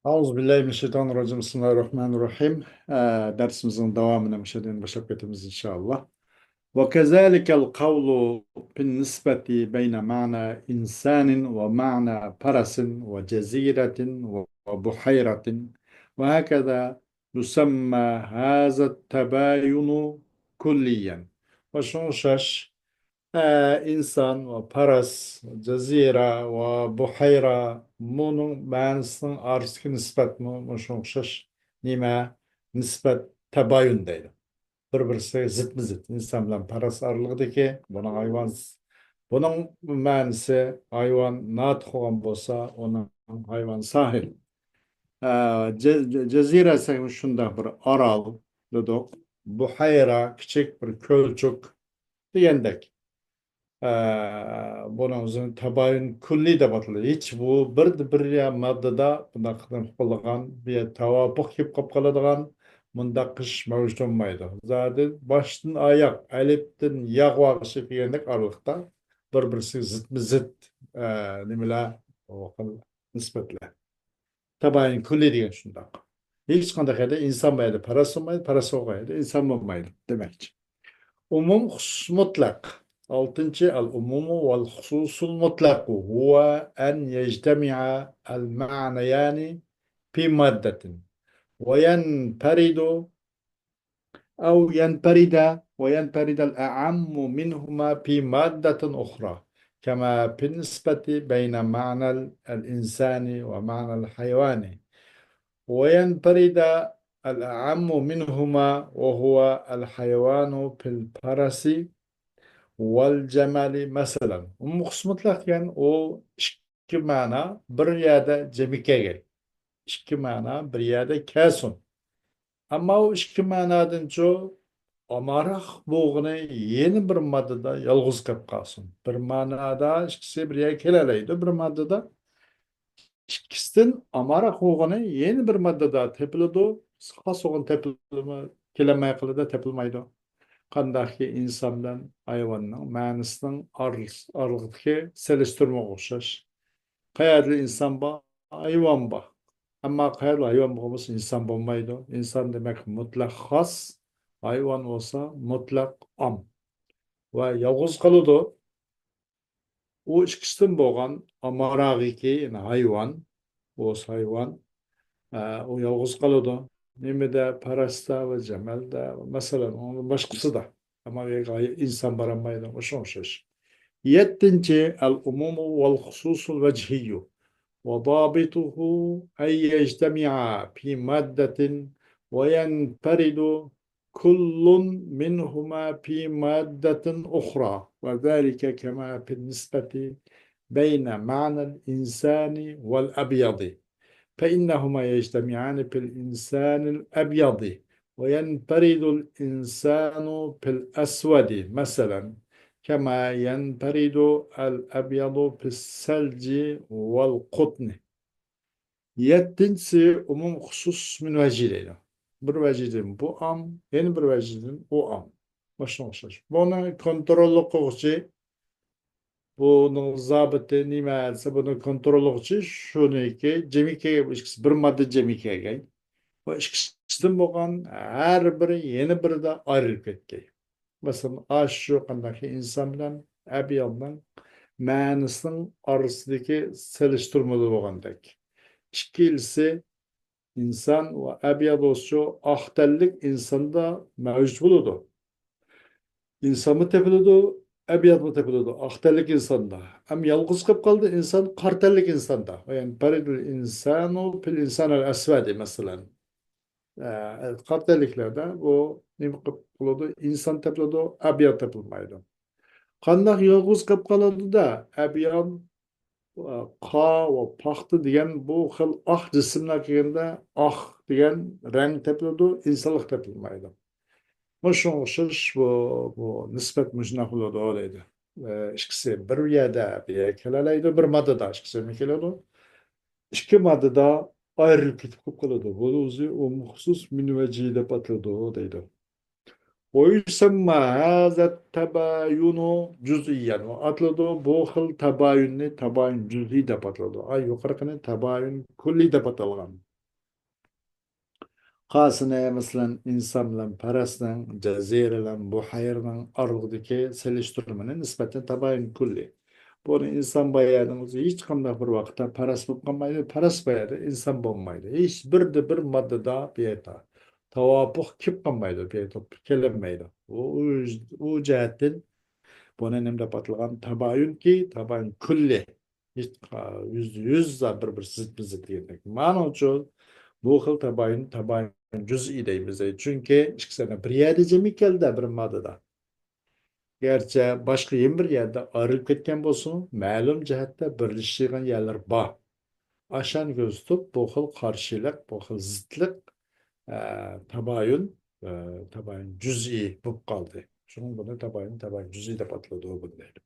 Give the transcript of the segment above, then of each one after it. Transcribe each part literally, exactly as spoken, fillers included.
أعوذ بالله من الشيطان الرجيم. بسم الله الرحمن الرحيم. ئە، دەرسىمىزنىڭ داۋامىنى مۇشۇ يەردىن باشلاپ كېتىمىز، ئىنشائاللا. وكذلك القول في النسبة بين معنى إنسان ومعنى فرس وجزيرة وبحيرة، وهكذا يسمى هذا التباين كليا. ۋە شۇڭا ئوخشاش، ئە، ئىنسان ۋە پەرەس، جەزىرە ۋە بۇھەيرە، بۇنىڭ مەنىسىنىڭ ئارىسىدىكى نىسبەتمۇ مۇشۇنىڭغا ئوخشاش نېمە؟ نىسبەت تەبايۇن دەيدۇ. بىر-بىرسىگە زىتمۇ زىت. ئىنسان بىلەن پەرەس ئارىلىقىدىكى، بۇنىڭ ھايۋان، بۇنىڭ مەنىسى ھايۋان ناتىق بولغان بولسا، ئۇنىڭ ھايۋان ساھىل. ئە، جە-، جە-، جەزىرە دېسەك شۇنداق بىر ئارال دېدۇق. بۇھەيرە كىچىك بىر كۆلچۈك دېگەندەك. ئە، بۇنىڭ ئۆزىنى تەبايۇن كۈللى دەپ ئاتىلىدۇ. ھېچ بۇ بىر، بىر يا ماددىدا بۇنداق قىلىپ قالىدىغان، بىر تاۋاپۇق كېلىپ قالىپ قالىدىغان مۇنداق قىلىش مەۋجۇت بولمايدۇ. زادى باشتىن ئاياق، ئەلىپتىن ياغغىچە دېگەندەك ئارىلىقتا بىر-بىرسىگە زىتمۇ زىت، ئە، نېمىلەر، ئۇ خىل نىسبەتلەر. تەبايۇن كۈللى دېگەن شۇنداق. ھېچقانداق يەردە ئىنسان بار يەردە پەرەس بولمايدۇ، پەرەس بولغان يەردە ئىنسان بولمايدۇ دېمەكچى. ئومۇم، خۇسۇس، مۇتلەق. ئالتىنچى، العموم والخصوص المطلق هو أن يجتمع المعنيان في مادة وينفرد أو ينفرد، وينفرد الأعم منهما في مادة أخرى، كما في النسبة بين معنى ال-، الإنسان ومعنى الحيوان، وينفرد الأعم منهما وهو الحيوان في الفرس والجمل مثلا. ئومۇم، خۇسۇس، مۇتلەق دېگەن ئۇ ئىككى مەنا بىر يەردە جەمئىي كەلگەي. ئىككى مەنا بىر يەردە كەلسۇن. ئەمما ئۇ ئىككى مەنادىنچۇ ئامراق بولغىنى يەنە بىر ماددىدا يالغۇز قېلىپ قالسۇن. بىر مەنادا ئىككىسى بىر يەرگە كېلەلەيدۇ، بىر ماددىدا. ئىككىسىدىن ئامراق بولغىنى يەنە بىر ماددىدا تېپىلىدۇ. خاس بولغان تېپىلما-، كېلەلمەي قېلىدۇ، تېپىلمايدۇ. قانداقكى ئىنسان بىلەن ھايۋاننىڭ مەنىسىنىڭ ئار-، ئارىلىقىدىكى سېلىشتۇرمىغا ئوخشاش. قەيەردىلا ئىنسان بار، ھايۋان بار. ئەمما قەيەردىلا ھايۋان بولغان بولسا، ئىنسان بولمايدۇ. ئىنسان دېمەك مۇتلەق خاس، ھايۋان بولسا مۇتلەق ئام. ۋە يالغۇز قالىدۇ. ئۇ ئىككىسىدىن بولغان ئامراقىكى، يەنى ھايۋان، بولسا ھايۋان، ئە، ئۇ يالغۇز قالىدۇ. نېمىدە؟ پەرەستە ۋە جەمەلدە، مەسىلەن، ئۇنىڭدىن باشقىسىدا. ئەمما ئۇ يەرگە ئىنسان بارالمايدۇ، شۇنىڭغا ئوخشاش. يەتتىنچى، العموم والخصوص الوجهي، وضابطه أن يجتمع في مادة وينفرد كل منهما في مادة أخرى، وذلك كما في النسبة بين معنى الإنسان والأبيض، فإنهما يجتمعان في الإنسان الأبيض، وينفرد الإنسان في الأسود، مثلا، كما ينفرد الأبيض في الثلج والقطن. يەتتىنچىسى، ئومۇم خۇسۇس مىن ۋەجھى دەيدۇ. بىر ۋەجھىدىن بۇ ئام، يەنە بىر ۋەجھىدىن ئۇ ئام. مۇشۇنىڭغا ئوخشاش. بۇنى كونتروللۇق قىلغۇچى، بۇنىڭ زابىتى نېمە دېسە، بۇنى كونتروللىغۇچى شۇنىڭكى جەمئىي كەلگەن، بۇ ئىككىسى بىر ماددا جەمئىي كەلگەن. بۇ ئىككىسىدىن بولغان ھەر بىرى يەنە بىرىدە ئايرىلىپ كەتكەي. مەسىلەن، ئاشۇ قانداق ئىنسان بىلەن ئەبيادنىڭ مەنىسىنىڭ ئارىسىدىكى سېلىشتۇرمىدا بولغاندەك. ئىككىلىسى ئىنسان ۋە ئەبياد بولسىچۇ ئاق تەنلىك ئىنساندا مەۋجۇت بولىدۇ. ئىنسانمۇ تېپىلىدۇ، ئەبيادمۇ تېپىلىدۇ ئاق تەنلىك ئىنساندا. ئەمما يالغۇز قېلىپ قالدى ئىنسان قارا تەنلىك ئىنساندا. يەنى يەنفەرىدۇل ئىنسانۇ فىل ئىنسانىل ئەسۋەدى، مەسىلەن. ئە، قارا تەنلىكلەردە بۇ نېمە قىلىپ قالىدۇ؟ ئىنسان تېپىلىدۇ، ئەبياد تېپىلمايدۇ. قانداق يالغۇز قېلىپ قالىدۇ-دە؟ ئەبياد، ئە، قا ۋە پاختا دېگەن بۇ خىل ئاق جىسىملار كەلگەندە ئاق دېگەن رەڭ تېپىلىدۇ، ئىنسانلىق تېپىلمايدۇ. مۇشۇنىڭغا ئوخشاش بۇ، بۇ نىسبەت مۇشۇنداق بولىدۇ دەيدۇ. ئە، ئىككىسى بىر يەردە بىر يەرگە كېلەلەيدۇ، بىر ماددىدا ئىككىسى كېلىدۇ. ئىككى ماددىدا ئايرىلىپ كېتىپ قېلىپ قالىدۇ. بۇ ئۆزى ئومۇم خۇسۇس مىن ۋەجھى دەپ ئاتىلىدۇ دەيدۇ. ويسمى هذا التباين جزئيا. ئاتىلىدۇ. بۇ خىل تەبايۇننى تەبايۇن جۈزئىي دەپ ئاتىلىدۇ. ئاي، يۇقىرىقىنى تەبايۇن كۈللىي دەپ ئاتالغان. قالسىنى، مەسىلەن، ئىنسان بىلەن پەرەسنىڭ، جەزىرە بىلەن بۇھەيرىنىڭ ئارىلىقىدىكى سېلىشتۇرمىنى نىسبەتەن تابايۇن كۈللى. بۇنى ئىنسان بايادىن ھېچقانداق بىر ۋاقىتتا پەرەس بولۇپ قالمايدۇ، پەرەس بايادىن ئىنسان بولمايدۇ. ھېچ بىردە بىر ماددىدا بۇ يەردە تاۋاپۇق كېلىپ قالمايدۇ، بۇ يەردە كېلەلمەيدۇ. ئۇ، ئۇ، ئۇ جەھەتتىن بۇنى نېمە دەپ ئاتالغان؟ تابايۇنكى، تابايۇن كۈللى. ھېچ، يۈزدە يۈز بىر-بىر زىتمۇ زىت دېگەندەك. مانا ئۈچۈن بۇ خىل تابايۇن، تابايۇن جۈزئىي دەيمىز. چۈنكى ئىككىسى بىر يەردە جەم كەلدى، بىر ماددىدا. گەرچە باشقا يەنە بىر يەردە ئايرىلىپ كەتكەن بولسىمۇ، مەلۇم جەھەتتە بىرلىشىدىغان يەرلەر بار. ئاشۇنى كۆزىتىپ، بۇ خىل قارشىلىق، بۇ خىل زىتلىق، ئە، تابايۇن، ئە، تابايۇن جۈزئىي بولۇپ قالدى. شۇڭا بۇنى تابايۇن، تابايۇن جۈزئىي دەپ ئاتىلىدۇ، بۇنى دەيدۇ.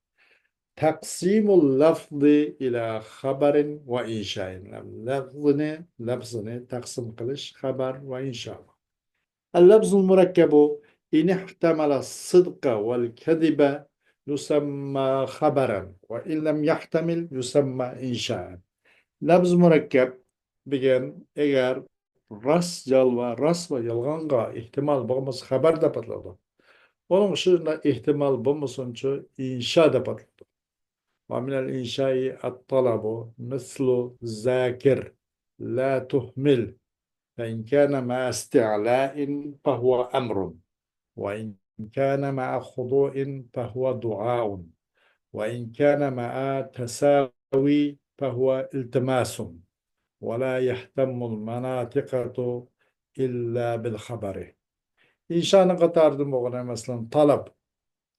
تەقسىمۇل لەفزى ئىلە خەبەرىن ۋە ئىنشائىن. لەفزىنى، لەفزىنى تەقسىم قىلىش خەبەر ۋە ئىنشا. اللفظ المركب إن احتمل الصدق والكذب يسمى خبرا، وإن لم يحتمل يسمى إنشاء. لەفز مۇرەككەپ دېگەن، ئەگەر راست يال-، ۋە راست ۋە يالغانغا ئېھتىمال بولمىسا، خەبەر دەپ ئاتىلىدۇ. ئۇنىڭ ئۈستىدە ئېھتىمال بولمىسۇنچە، ئىنشا دەپ ئاتىلىدۇ. ومن الإنشاء الطلب مثل ذاكر لا تهمل، فإن كان مع استعلاء فهو أمر، وإن كان مع خضوع فهو دعاء، وإن كان مع تساوي فهو التماس، ولا يهتم المناطقة إلا بالخبر. ئىنشانىڭ قاتارىدىن بولغان، مەسىلەن، تەلەپ.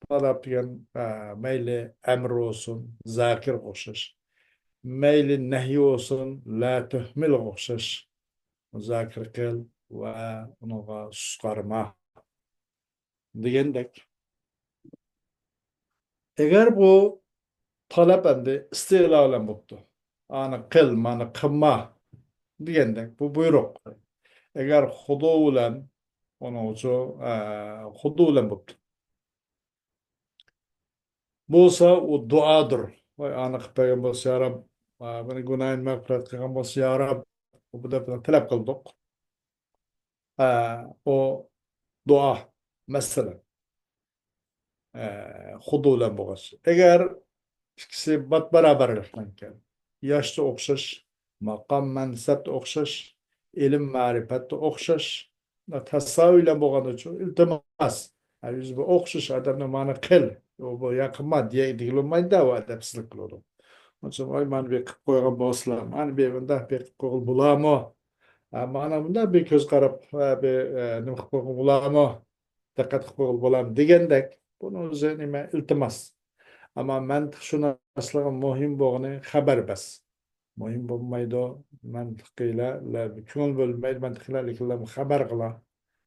تەلەپ دېگەن، ئە، مەيلى ئەمر بولسۇن، زاكىرغا ئوخشاش. مەيلى نەھي بولسۇن، لا تهملغا ئوخشاش. زاكىر قىل ۋە ئۇنىڭغا سۇس قارىما دېگەندەك. ئەگەر بۇ تەلەپ ئەمدى ئىستىئلا بىلەن بوپتۇ. ئانى قىل، مانى قىلما دېگەندەك. بۇ بۇيرۇق. ئەگەر خۇدۇ بىلەن، ئۇنىڭ ئۈچۈن، ئە، خۇدۇ بىلەن بوپتۇ. بولسا ئۇ دۇئادۇر. ۋاي، ئانى قىلىپ بەرگەن بولسا يا رەب، ئا، مېنىڭ گۇناھىمنى مەغپىرەت قىلغان بولسا يا رەب، بۇ دەپ تەلەپ قىلدۇق. ئا، ئۇ دۇئا، مەسىلەن. ئا، خۇدۇ بىلەن بولغاچ. ئەگەر ئىككىسى بات-، بارابەرلىكتىن كەل. ياشتا ئوخشاش، ماقام مەنسەپتە ئوخشاش، ئىلىم مەرىپەتتە ئوخشاش، تەساۋى بىلەن بولغاندىچۇ، ئىلتىماس. ھە، يۈز بىر ئوخشاش ئادەمنى مانا قىل، ئۇ بۇ ياقما دېگىلى بولمايدۇ، ئۇ ئەدەپسىزلىك بولىدۇ. ئۇنىڭ ئۈچۈن، ۋاي، مانا بىر قىلىپ قويغان بولسىلا، مانا بىر مۇنداق بىر قىلىپ قويغىلى بولامۇ؟ ھە، مانا مۇنداق بىر كۆز قاراپ، ھە، بىر، ئە، نېمە قىلىپ قويغىلى بولامۇ؟ دىققەت قىلىپ قويغىلى بولامۇ دېگەندەك، بۇنىڭ ئۆزى نېمە؟ ئىلتىماس. ئەمما مەنتىقشۇناسلىقنىڭ مۇھىم بولغىنى خەۋەر بەس. مۇھىم بولمايدۇ. مەنتىقىيلەر كۆڭۈل بۆلمەيدۇ، مەنتىقىيلەر لېكىن خەۋەر قىلا.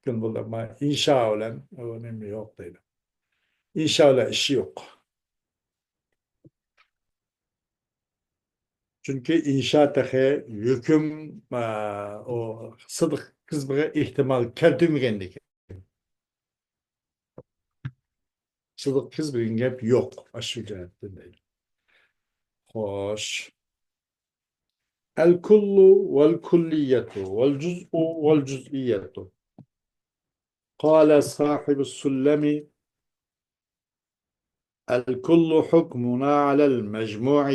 كۆڭۈل بۆلمەي، ئىنشا بىلەن ئۇ نېمە يوق دەيدۇ. ئىنشا بىلەن ئىشى يوق. چۈنكى ئىنشا تېخى ھۆكۈم، ئە، ئۇ سىدىق كىزبىگە ئېھتىمال كەلتۈرمىگەندىكىن. سىدىق كىزبىگە گەپ يوق، ئاشۇ جەھەتتىن دەيدۇ. خوش. الكل والكلية والجزء والجزئية. قال صاحب السلم: الكل حكمنا على المجموع،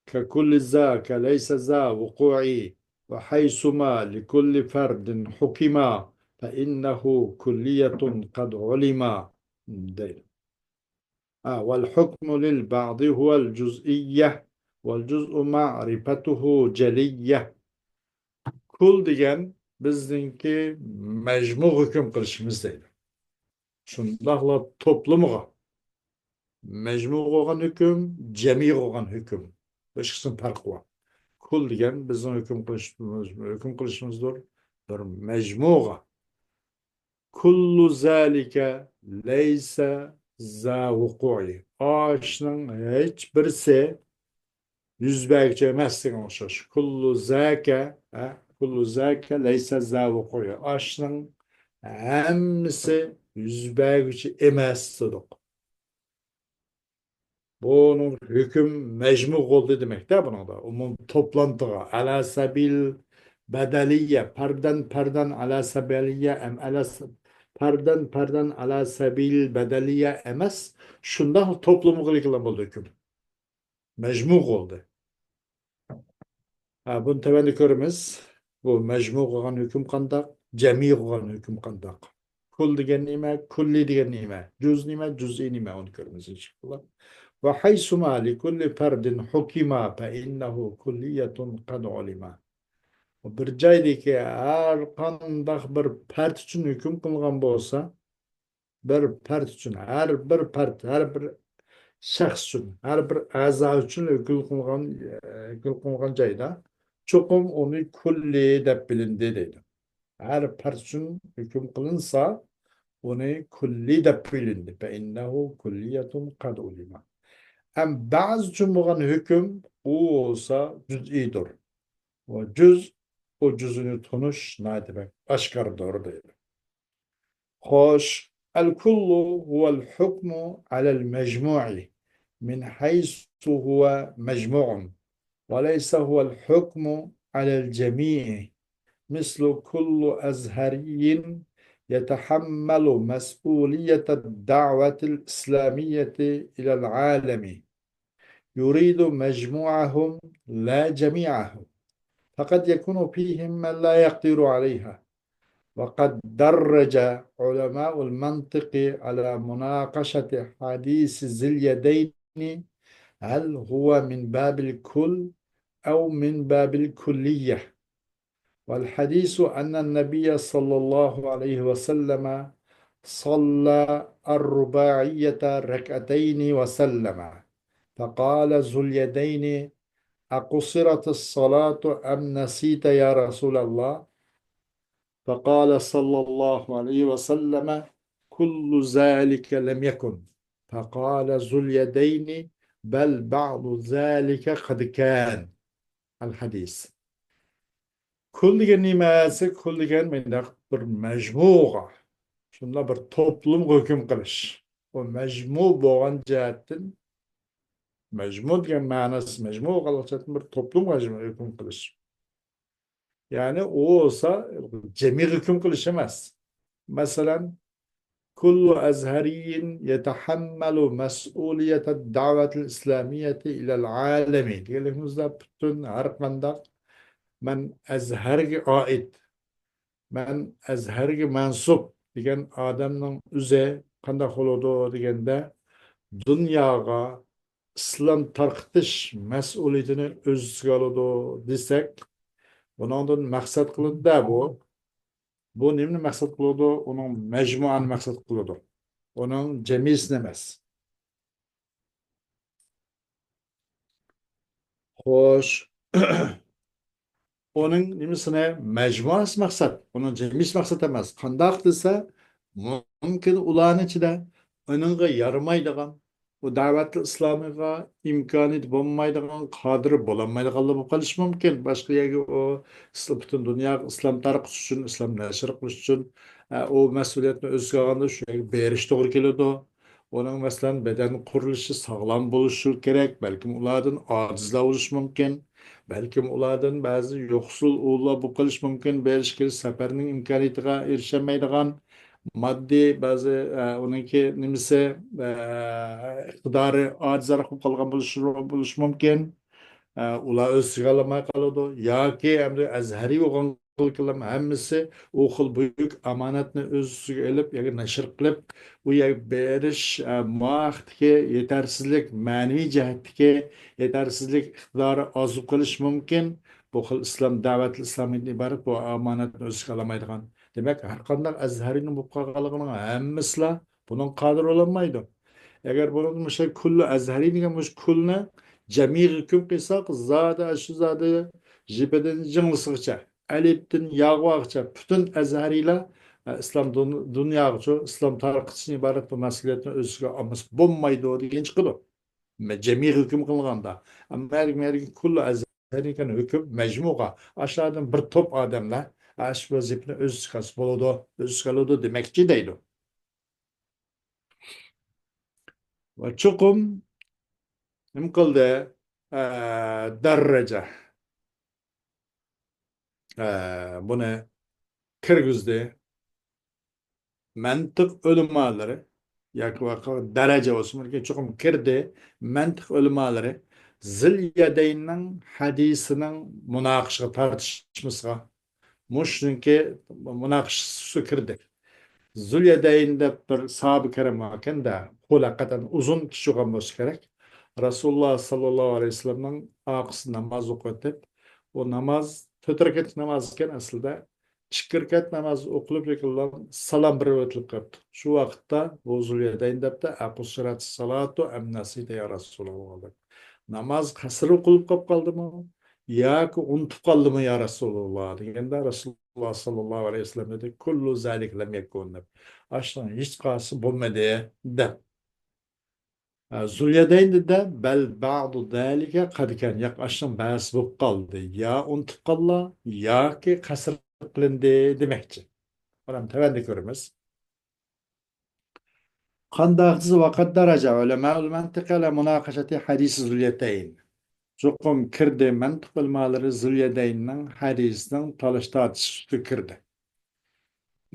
ككل ذاك ليس ذا وقوع، وحيثما لكل فرد حكم، فإنه كلية قد علم. دەيدۇ. ھە، والحكم للبعض هو الجزئية، والجزء معرفته جلية. كۇل دېگەن بىزنىڭكى مەجمۇغا ھۆكۈم قىلىشىمىز دەيدۇ. شۇنداقلا توپلىمىغا. مەجمۇغا بولغان ھۆكۈم، جەمئىيگە بولغان ھۆكۈم. بۇ ئىككىسىنىڭ پەرقى بار. كۇل دېگەن بىزنىڭ ھۆكۈم قىلىشىمىز، ھۆكۈم قىلىشىمىزدۇر. بىر مەجمۇغا. كل ذلك ليس ذا وقوع. ئاشۇنىڭ ھېچ بىرسى يۈز بەرگۈچى ئەمەس دېگەن ئوخشاش. كل ذاك، ھە، كل ذاك ليس ذا وقوع. ئاشۇنىڭ ھەممىسى يۈز بەرگۈچى ئەمەس دېدۇق. بۇنىڭ ھۆكۈم مەجمۇ بولدى دېمەكتە بۇنىڭدا. ئومۇم توپلانتىغا، على سبيل بەدەلىيە، پەردەن پەردەن ئەلا سەبىلىيە ئەم ئەلا س-، پەردەن پەردەن ئەلا سەبىل بەدەلىيە ئەمەس، شۇنداق توپلۇمغا ئېلىنغان بولدى ھۆكۈم. مەجمۇ بولدى. ھە، بۇنى تۆۋەندە كۆرىمىز. بۇ مەجمۇ قىلغان ھۆكۈم قانداق؟ جەمئىي قىلغان ھۆكۈم قانداق؟ كۇل دېگەن نېمە؟ كۇللى دېگەن نېمە؟ جۇز نېمە؟ جۇزئىي نېمە؟ ئۇنى كۆرىمىز ئىنشاللا. ۋە ھەيسۇما لىكۇللى فەردىن ھۇكىما فەئىننەھۇ كۇللىيەتۇن قەد ئۇلىما. بىر جايدىكى ھەر قانداق بىر پەرد ئۈچۈن ھۆكۈم قىلغان بولسا، بىر پەرد ئۈچۈن، ھەر بىر پەرد، ھەر بىر شەخس ئۈچۈن، ھەر بىر ئەزا ئۈچۈن ھۆكۈم قىلغان، ھۆكۈم قىلغان جايدا چوقۇم ئۇنى كۇللى دەپ بىلىندى دەيدۇ. ھەر پەرد ئۈچۈن ھۆكۈم قىلىنسا، ئۇنى كۇللى دەپ بىلىندى. فەئىننەھۇ كۇللىيەتۇن قەد ئۇلىما. ھەم بەزى ئۈچۈن بولغان ھۆكۈم ئۇ بولسا جۈزئىيدۇر. ۋە جۈز، ئۇ جۈزنى تونۇش ناھايىتى بەك ئاشكارىدۇر دەيدۇ. خوش، الكل هو الحكم على المجموع من حيث هو مجموع، وليس هو الحكم على الجميع، مثل كل أزهري يتحمل مسؤولية الدعوة الإسلامية إلى العالم، يريد مجموعهم لا جميعهم، فقد يكون فيهم من لا يقدر عليها. وقد درج علماء المنطق على مناقشة حديث ذي اليدين، هل هو من باب الكل أو من باب الكلية؟ والحديث أن النبي صلى الله عليه وسلم صلى الرباعية ركعتين وسلم، فقال ذو اليدين: أقصرت الصلاة أم نسيت يا رسول الله؟ فقال صلى الله عليه وسلم: كل ذلك لم يكن. فقال ذو اليدين: بل بعض ذلك قد كان. الحديث. كۇل دېگەن نېمە دېسە، كۇل دېگەن مۇنداق بىر مەجمۇغا، شۇنداق بىر توپلۇمغا ھۆكۈم قىلىش. ئۇ مەجمۇ بولغان جەھەتتىن، مەجمۇ دېگەن مەنىسى مەجمۇ بولغانلىق جەھەتتىن بىر توپلۇمغا ھۆكۈم قىلىش. يەنى ئۇ بولسا جەمئىي ھۆكۈم قىلىش ئەمەس. مەسىلەن، كل أزهري يتحمل مسؤولية الدعوة الإسلامية إلى العالم دېگەنلىكىمىزدە، پۈتۈن ھەر قانداق مەن ئەزھەرگە ئائىت، مەن ئەزھەرگە مەنسۇپ دېگەن ئادەمنىڭ ئۆزى قانداق بولىدۇ دېگەندە، دۇنياغا ئىسلام تارقىتىش مەسئۇلىيىتىنى ئۆز ئۈستىگە ئالىدۇ دېسەك، بۇنىڭدىن مەقسەت قىلىنىدۇ بۇ. بۇ نېمىنى مەقسەت قىلىدۇ؟ ئۇنىڭ مەجمۇئانى مەقسەت قىلىدۇ. ئۇنىڭ جەمئىيسىنى ئەمەس. خوش. ئۇنىڭ نېمىسىنى؟ مەجمۇئاسى مەقسەت. ئۇنىڭ جەمئىيسى مەقسەت ئەمەس. قانداق دېسە، مۇمكىن ئۇلارنىڭ ئىچىدە ئۇنىڭغا يارىمايدىغان، ئۇ دەۋەتى ئىسلامىغا ئىمكانىيىتى بولمايدىغان، قادىرى بولالمايدىغانلار بولۇپ قېلىشى مۇمكىن. باشقا يەرگە ئۇ ئىسلام، پۈتۈن دۇنياغا ئىسلام تارقىتىش ئۈچۈن، ئىسلام نەشر قىلىش ئۈچۈن، ئە، ئۇ مەسئۇلىيەتنى ئۆز ئۈستىگە ئالغاندا شۇ يەرگە بېرىشى توغرا كېلىدۇ. ئۇنىڭ، مەسىلەن، بەدەن قۇرۇلۇشى ساغلام بولۇشى كېرەك. بەلكىم ئۇلاردىن ئاجىزلار بولۇشى مۇمكىن. بەلكىم ئۇلاردىن بەزى يوقسۇل ئۇلار بولۇپ قېلىشى مۇمكىن. بېرىش كېلىش سەپەرنىڭ ئىمكانىيىتىغا ئېرىشەلمەيدىغان، ماددىي بەزى، ئە، ئۇنىڭكى نېمىسى، ئە، ئىقتىدارى ئاجىزراق بولۇپ قالغان بولۇشى، بولۇشى مۇمكىن. ئە، ئۇلار ئۆز ئۈستىگە ئالالماي قالىدۇ. ياكى ئەمدى ئەزھەرىي بولغان ھەممىسى ئۇ خىل بۈيۈك ئامانەتنى ئۆز ئۈستىگە ئېلىپ، يەنە نەشر قىلىپ، ئۇ يەرگە بېرىش، ئە، مائارىپتىكى يېتەرسىزلىك، مەنىۋى جەھەتتىكى يېتەرسىزلىك، ئىقتىدارى ئاز بولۇپ قېلىشى مۇمكىن. بۇ خىل ئىسلام، دەۋەتى ئىسلامىيەتتىن ئىبارەت بۇ ئامانەتنى ئۆز ئۈستىگە ئالالمايدىغان. دېمەك، ھەر قانداق ئەزھەرىينىڭ بولۇپ قالغانلىقىنىڭ ھەممىسىلا بۇنىڭغا قادىر بولالمايدۇ. ئەگەر بۇنىڭدا مۇشۇ كۇللۇ ئەزھەرىي دېگەن مۇشۇ كۇلنى جەمئىي ھۆكۈم قىلساق، زادى شۇ زادى ژىپىدىن جىڭلىسىغىچە، ئەلىپتىن ياغىغىچە پۈتۈن ئەزھەرىيلەر، ئە، ئىسلام دۇن-، دۇنياغىچۇ ئىسلام تارقىتىشتىن ئىبارەت بۇ مەسئۇلىيەتنى ئۆز ئۈستىگە ئالمىسا بولمايدۇ دېگەن چىقىدۇ. مە-، جەمئىي ھۆكۈم قىلغاندا. ئەمما مەرگە، مەرگە كۇللۇ ئەزھەرىي دېگەن ھۆكۈم مەجمۇغا، ئاشۇلاردىن بىر توپ ئادەملەر، ئە، شۇ ۋەزىپىنى ئۆز ئۈستىگە ئالسا بولىدۇ، ئۆز ئۈستىگە ئالىدۇ دېمەكچى دەيدۇ. ۋە چوقۇم نېمە قىلدى؟ ئە، دەررەجە. ئە، بۇنى كىرگۈزدى. مەنتىق ئۆلىمالىرى ياكى باشقا دەرىجە بولسۇن، چوقۇم كىردى. مەنتىق ئۆلىمالىرى زىل يەدەيننىڭ ھەدىسىنىڭ مۇناقىشىغا، تارتىشمىسىغا، مۇشۇنىڭكى مۇناقىشىسى كىردى. زۇل يەدەين دەپ بىر ساھابە كىرىم باركەن-دە، قول ھەقىقەتەن ئۇزۇن كىشى بولغان بولسا كېرەك. رەسۇلۇللا ساللاللاھۇ ئەلەيھى ۋەسەللەمنىڭ ئارقىسىدا ناماز ئوقۇۋېتىپ، ئۇ ناماز تۆت رەكەتلىك ناماز ئىكەن ئەسلىدە. ئىككى رەكەت ناماز ئوقۇلۇپ يېقىنلا سالام بېرىۋېتىلىپ قاپتۇ. شۇ ۋاقىتتا بۇ زۇل يەدەين دەپتۇ، «ئەقۇسسىراتىس سالاتۇ ئەم نەسىتە يا رەسۇلاللا» دەپ. «ناماز قەسىر قىلىپ قاپ قالدىمۇ ياكى ئۇنتۇپ قالدىمۇ يا رەسۇلاللا؟» دېگەندە رەسۇلۇللا ساللاللاھۇ ئەلەيھى ۋەسەللەم دېدى، «كۇللۇ زالىك لەم يەكۇن» دەپ. «ئاشۇنىڭ ھېچقايسى بولمىدى» دەپ. ئە، زۇليەدەين دېدى، «بەل بەئدۇ زالىكە قەد كان.» ياق، ئاشۇنىڭ بەزىسى بولۇپ قالدى. يا ئۇنتۇپ قاللا، ياكى قەسىر قىلىندى دېمەكچى. بۇنى تۆۋەندە كۆرىمىز. قانداق دېسە، «ۋەقەد دەرەجە ئۆلەمائۇل مەنتىق ئەلە مۇناقىشەتى ھەدىسى زۇليەدەين.» چوقۇم كىردى، مەنتىق ئۆلىمالىرى زۇليەدەيننىڭ ھەدىسىنىڭ تالىش تارتىشىغا كىردى.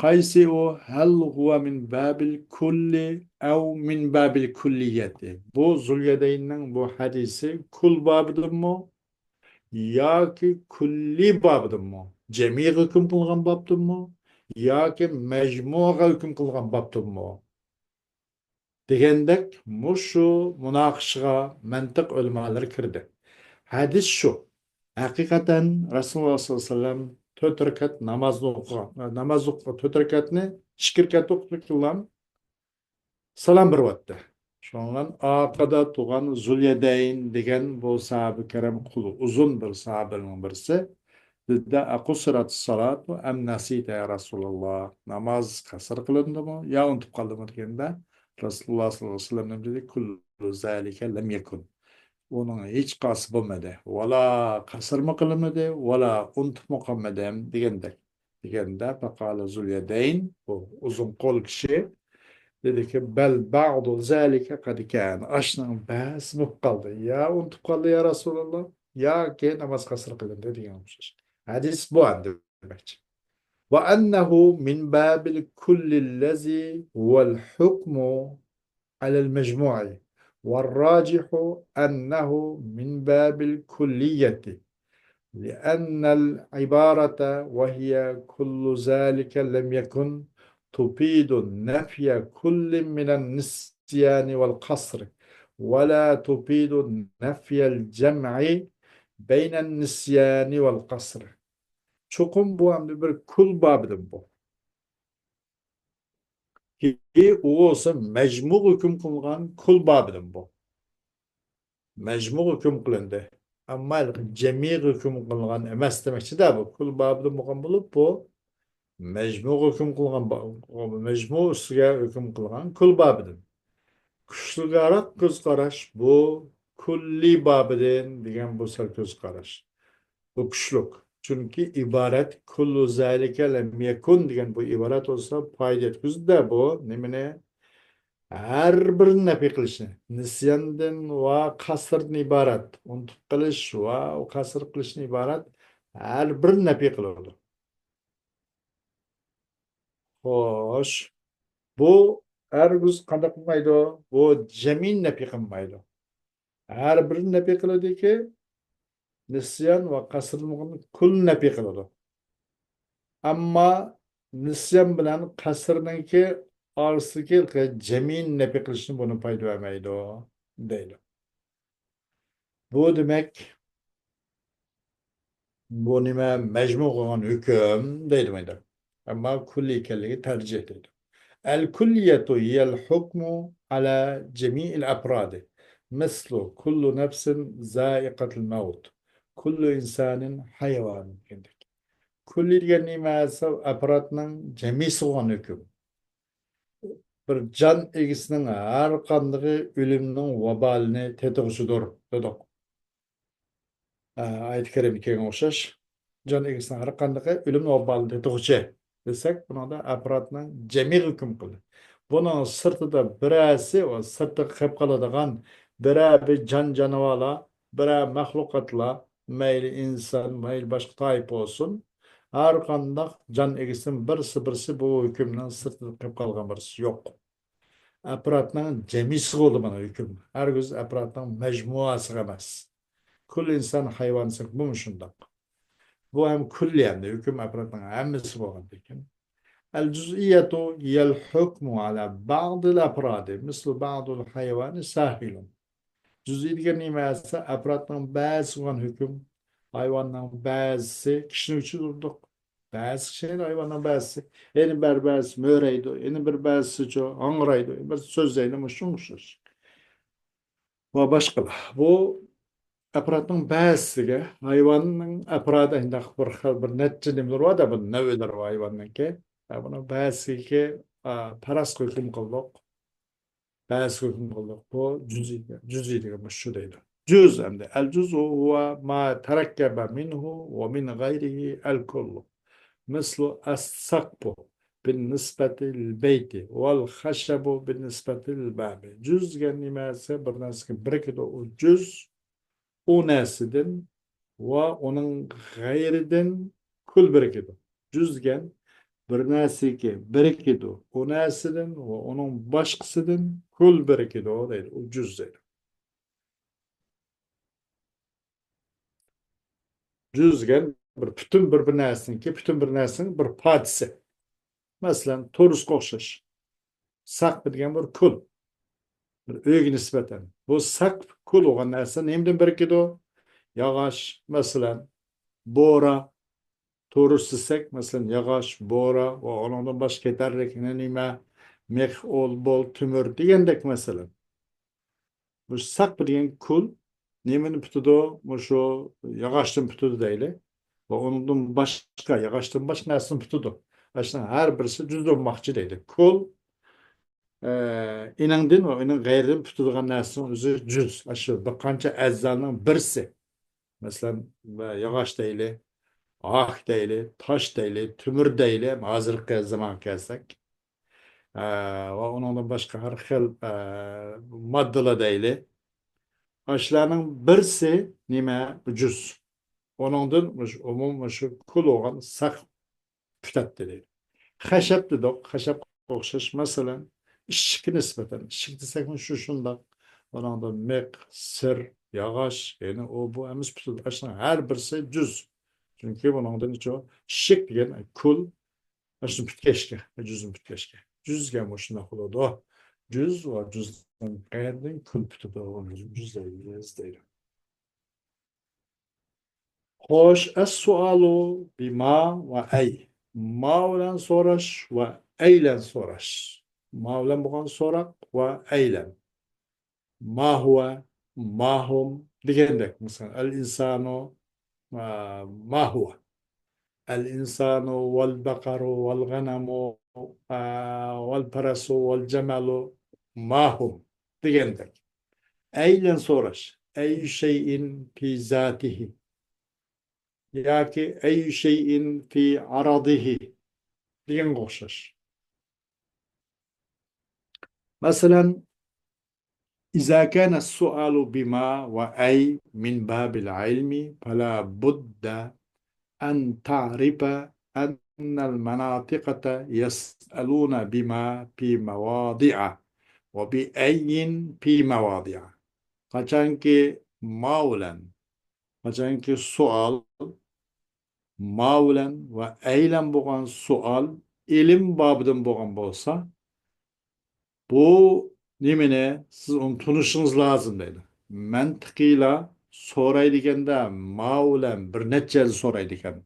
قايسى ئۇ؟ ھەل ھۇۋە مىن بابىل كۇللى ئەۋ مىن بابىل كۇللىيەتى؟ بۇ زۇليەدەيننىڭ بۇ ھەدىسى كۇل بابىدىنمۇ ياكى كۇللى بابىدىنمۇ؟ جەمئىيگە ھۆكۈم قىلغان بابتىنمۇ ياكى مەجمۇئىگە ھۆكۈم قىلغان بابتىنمۇ؟ دېگەندەك مۇشۇ مۇناقىشىغا مەنتىق ئۆلىمالىرى كىردى. ھەدىس شۇ. ھەقىقەتەن رەسۇلۇللا ساللاللاھۇ ئەلەيھى ۋەسەللەم تۆت رەكەت نامازنى ئوقۇغان، ناماز ئوقۇغان، تۆت رەكەتنى ئىككى رەكەت ئوقۇتۇۋېتىپلا سالام بېرىۋەتتى. شۇنىڭ بىلەن ئارقىدا تۇرغان زۇليەدەين دېگەن بۇ ساھابە كىرام قولى ئۇزۇن بىر ساھابىنىڭ بىرسى دېدى، «ئەقۇسسىراتىس سالاتۇ ئەم نەسىتە يا رەسۇلاللا؟» ناماز قەسىر قىلىندىمۇ يا ئۇنتۇپ قالدىمۇ دېگەندە، رەسۇلۇللا ساللاللاھۇ ئەلەيھى ۋەسەللەم نېمە دېدى؟ «كۇللۇ زالىكە لەم يەكۇن.» ئۇنىڭ ھېچقايسى بولمىدى. ۋالا قەسىرمۇ قىلمىدى، ۋالا ئۇنتۇپمۇ قالمىدىم دېگەندەك. دېگەندە، پەقالە زۇليەدەين، بۇ ئۇزۇن قول كىشى، دېدىكى، «بەل بەئدۇ زالىكە قەد كان.» ئاشۇنىڭ بەزىسى بولۇپ قالدى. يا ئۇنتۇپ قالدى يا رەسۇلاللا، ياكى ناماز قەسىر قىلىندى دېگەن ئوخشاش. ھەدىس بۇ ئەمدى دېمەكچى. وأنه من باب الكل الذي هو الحكم على المجموع، والراجح أنه من باب الكلية، لأن العبارة وهي كل ذلك لم يكن تفيد نفي كل من النسيان والقصر، ولا تفيد نفي الجمع بين النسيان والقصر. چوقۇم بۇ ئەمدى بىر كۇل بابىدىن بۇ. كى ئۇ بولسا مەجمۇغا ھۆكۈم قىلغان كۇل بابىدىن بۇ. مەجمۇغا ھۆكۈم قىلىندى. ئەمما جەمئىيگە ھۆكۈم قىلغان ئەمەس دېمەكچىدە بۇ. كۇل بابىدىن بولغان بولۇپ، بۇ مەجمۇغا ھۆكۈم قىلغان با-، مەجمۇ ئۈستىگە ھۆكۈم قىلغان كۇل بابىدىن. كۈچلۈكرەك كۆز قاراش بۇ كۇللى بابىدىن دېگەن بۇ سەل كۆز قاراش. بۇ كۈچلۈك. چۈنكى ئىبارەت كۇللۇ زالىكە لەم يەكۇن دېگەن بۇ ئىبارەت بولسا پايدا يەتكۈزدى بۇ نېمىنى؟ ھەر بىرىنى نەپى قىلىشنى. نىسياندىن ۋە قەسىردىن ئىبارەت. ئۇنتۇپ قېلىش ۋە قەسىر قىلىشتىن ئىبارەت ھەر بىرىنى نەپى قىلىدۇ. خوش. بۇ ھەرگىز قانداق قىلمايدۇ؟ بۇ جەمئىينى نەپى قىلمايدۇ. ھەر بىرىنى نەپى قىلىدۇكى، نىسيان ۋە قەسرنىڭ كۇللىنى نەپى قىلىدۇ. ئەمما نىسيان بىلەن قەسرنىڭكى ئارىسىدىكى جەمئىينى نەپى قىلىشنى بۇنى پايدا بەرمەيدۇ، دەيدۇ. بۇ دېمەك، بۇ نېمە؟ مەجمۇ قىلغان ھۆكۈم دەيدۇ مەيدە. ئەمما كۇللى ئىكەنلىكى تەرجىھ دەيدۇ. الكلية هي الحكم على جميع الأفراد، مثل كل نفس ذائقة الموت، كل إنسان حيوان دېگەندەك. كۇللى دېگەن نېمە دېسە، ئەپرادنىڭ جەمئىيسى بولغان ھۆكۈم. بىر جان ئىگىسىنىڭ ھەر قاندىقى ئۆلۈمنىڭ ۋابالىنى تېتىغۇچىدۇر دېدۇق. ئايەت كەرىمدە كەلگەنگە ئوخشاش، جان ئىگىسىنىڭ ھەر قاندىقى ئۆلۈم ۋابالىنى تېتىغۇچى دېسەك، بۇنىڭدا ئەپرادنىڭ جەمئىيگە ھۆكۈم قىلدى. بۇنىڭ سىرتىدا بىرەرسى، سىرتىغا قېلىپ قالىدىغان بىرەر بىر جان جانىۋارلار، بىرەر مەخلۇقاتلار، مەيلى ئىنسان، مەيلى باشقا تايپا بولسۇن، ھەر قانداق جان ئىگىسىدىن بىرسى، بىرسى بۇ ھۆكۈمنىڭ سىرتىدا قېلىپ قالغان بىرسى يوق. ئەپرادنىڭ جەمئىيسىگە بولىدۇ مانا ھۆكۈم. ھەرگىز ئەپرادنىڭ مەجمۇئاسىغا ئەمەس. كۇللى ئىنسان ھايۋان دېسەك، بۇمۇ شۇنداق. بۇ ھەم كۈللى ئەمدى، ھۆكۈم ئەپرادنىڭ ھەممىسى بولغاندىكىن. الجزئية هي الحكم على بعض الأفراد مثل بعض الحيوان ساهل. جۈزئىي دېگەن نېمە دېسە، ئەپرادنىڭ بەزىسى بولغان ھۆكۈم، ھايۋاننىڭ بەزىسى، كىشىنىڭ ئۈچىدۇردۇق. بەزى كىشى ھايۋاننىڭ بەزىسى، يەنە بىر بەزىسى مۆرەيدۇ، يەنە بىر بەزىسىچۇ ھاڭرايدۇ، بىر سۆزلەيدۇ، مۇشۇنىڭغا ئوخشاش. ۋە باشقىلار. بۇ ئەپرادنىڭ بەزىسىگە، ھايۋاننىڭ ئەپرادى شۇنداق بىر خىل، بىر نەچچە نېمىلىرى بار-دە، بۇ نەۋلىرى بار ھايۋاننىڭكى. ھە، بۇنىڭ بەزىسىگە، ئا، پەرەز ھۆكۈم قىلدۇق. بەزىسىگە ھۆكۈم قىلدۇق. بۇ جۈزئىي، جۈزئىي دېگەن مۇشۇ دەيدۇ. جۈز ئەمدى. الجزء هو ما تركب منه ومن غيره الكل. مثل السقف بالنسبة للبيت والخشب بالنسبة للباب. جۈز دېگەن نېمە دېسە، بىر نەرسىگە بىرىكىدۇ. ئۇ جۈز ئۇ نەرسىدىن ۋە ئۇنىڭ غەيرىدىن كۈل بىرىكىدۇ. جۈز دېگەن بىر نەرسىگە بىرىكىدۇ. ئۇ نەرسىدىن ۋە ئۇنىڭ باشقىسىدىن كۈل بىرىكىدۇ دەيدۇ. ئۇ جۈز دەيدۇ. جۈز دېگەن بىر پۈتۈن بىر، بىر نەرسىنىڭكى، پۈتۈن بىر نەرسىنىڭ بىر پارچىسى. مەسىلەن، تورۇسقا ئوخشاش. سەقپى دېگەن بىر كۈل. بىر ئۆيگە نىسبەتەن. بۇ سەقپ، كۈل بولغان نەرسە نېمىدىن بىرىكىدۇ؟ ياغاچ، مەسىلەن، بورا، تورۇس دېسەك، مەسىلەن، ياغاچ، بورا ۋە ئۇنىڭدىن باشقا كېتەرلىك نېمە، مىخ، ئول، بول، تۆمۈر دېگەندەك، مەسىلەن. مۇشۇ سەقپ دېگەن كۈل نېمىدىن پۈتىدۇ؟ مۇشۇ ياغاچتىن پۈتىدۇ دەيلى. ۋە ئۇنىڭدىن باشقا، ياغاچتىن باشقا نەرسىدىن پۈتىدۇ. ئاشۇنىڭ ھەر بىرسى جۈز بولماقچى دەيدۇ. كۈل، ئە، ئېنىڭدىن ۋە ئېنىڭ غەيرىدىن پۈتىدىغان نەرسىنىڭ ئۆزى جۈز. ئاشۇ بىر قانچە ئەزانىڭ بىرسى. مەسىلەن، ياغاچ دەيلى، ھاك دەيلى، تاش دەيلى، تۆمۈر دەيلى، ھازىرقى زامانغا كەلسەك. ئە، ۋە ئۇنىڭدىن باشقا ھەر خىل، ئە، ماددىلار دەيلى. ئاشۇلارنىڭ بىرسى نېمە؟ جۈز. ئۇنىڭدىن مۇشۇ ئومۇم، مۇشۇ كۈل بولغان سەقپ پۈتەتتى دەيدۇ. خەشەپ دېدۇق، خەشەپقە ئوخشاش. مەسىلەن، ئىشىككە نىسبەتەن، ئىشىك دېسەكمۇ شۇ شۇنداق. ئۇنىڭدىن مىخ، سىر، ياغاچ، يەنى ئۇ بۇ ھەممىسى پۈتىدۇ. ئاشۇنىڭ ھەر بىرسى جۈز. چۈنكى بۇنىڭدىن شۇ ئىشىك دېگەن كۈل، ئاشۇنى پۈتكەچكە، جۈزنى پۈتكەچكە. جۈز دېگەن مۇشۇنداق بولىدۇ. جۈز ۋە جۈزنىڭ غەيرىدىن كۈل پۈتىدۇ. جۈز دەيدۇ. خوش، السؤال بما وأي. ما بىلەن سوراش ۋە ئەي بىلەن سوراش. ما بىلەن بولغان سوراق ۋە ئەي بىلەن. ما هو، ما هم دېگەندەك. مەسىلەن، الإنسان، ئا، ما هو. الإنسان والبقر والغنم، ئا، والفرس والجمل ما هم دېگەندەك. ئەي بىلەن سوراش. أي شيء في ذاته ياكى أي شيء في عرضه دېگەنگە ئوخشاش. مەسىلەن، إذا كان السؤال بما وأي من باب العلم فلا بد أن تعرف أن المناطقة يسألون بما في مواضع وبأي في مواضع. قاچانكى ما بىلەن، قاچانكى سوئال ما بىلەن ۋە ئەي بىلەن بولغان سوئال ئىلىم بابىدىن بولغان بولسا، بۇ نېمىنى سىز ئۇنى تونۇشىڭىز لازىم دەيدۇ. مەنتىقىيلا سورايدىكەندە ما بىلەن بىر نەچچە يەردە سورايدىكەن.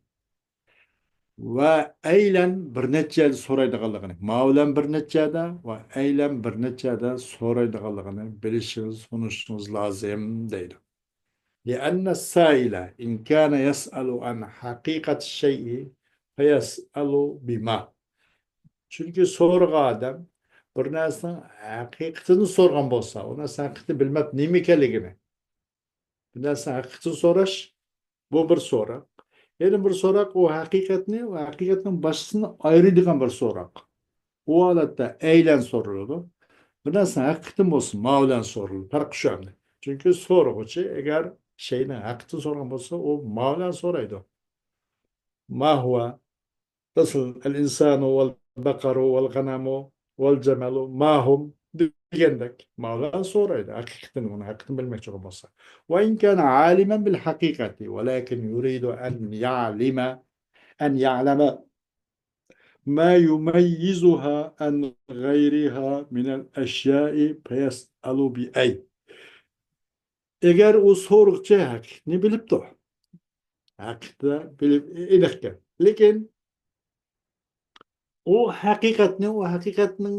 ۋە ئەي بىلەن بىر نەچچە يەردە سورايدىغانلىقىنى، ما بىلەن بىر نەچچە يەردە ۋە ئەي بىلەن بىر نەچچە يەردە سورايدىغانلىقىنى بىلىشىڭىز، تونۇشىڭىز لازىم دەيدۇ. لأن السائل إن كان يسأل عن حقيقة الشيء فيسأل بما. چۈنكى سورىغان ئادەم بىر نەرسىنىڭ ھەقىقىتىنى سورىغان بولسا، ئۇ نەرسىنىڭ ھەقىقىتىنى بىلمەپتۇ نېمە ئىكەنلىكىنى. بىر نەرسىنىڭ ھەقىقىتىنى سوراش، بۇ بىر سوراق. يەنە بىر سوراق، ئۇ ھەقىقەتنى ۋە ھەقىقەتنىڭ باشقىسىنى ئايرىيدىغان بىر سوراق. ئۇ ھالەتتە ئەي بىلەن سورىلىدۇ. بىر نەرسىنىڭ ھەقىقىتىنى بولسا ما بىلەن سورىلىدۇ. پەرقى شۇ ئەمدى. چۈنكى سورىغۇچى ئەگەر شەيئىنىڭ ھەقىقىتىنى سورىغان بولسا، ئۇ ما بىلەن سورايدۇ. ما هو؟ مەسىلەن، الإنسان والبقر والغنم والجمل ما هم دېگەندەك. ما بىلەن سورايدۇ. ھەقىقەتەن ئۇنى ھەقىقەتەن بىلمەكچى بولغان بولسا. وإن كان عالما بالحقيقة ولكن يريد أن يعلم، أن يعلم ما يميزها عن غيرها من الأشياء فيسأل بأي. ئەگەر ئۇ سورىغۇچى ھەقىقەتنى بىلىپتۇ، ھەقىقەتنى بىلىپ ئېنىقكەن. لېكىن ئۇ ھەقىقەتنى، ئۇ ھەقىقەتنىڭ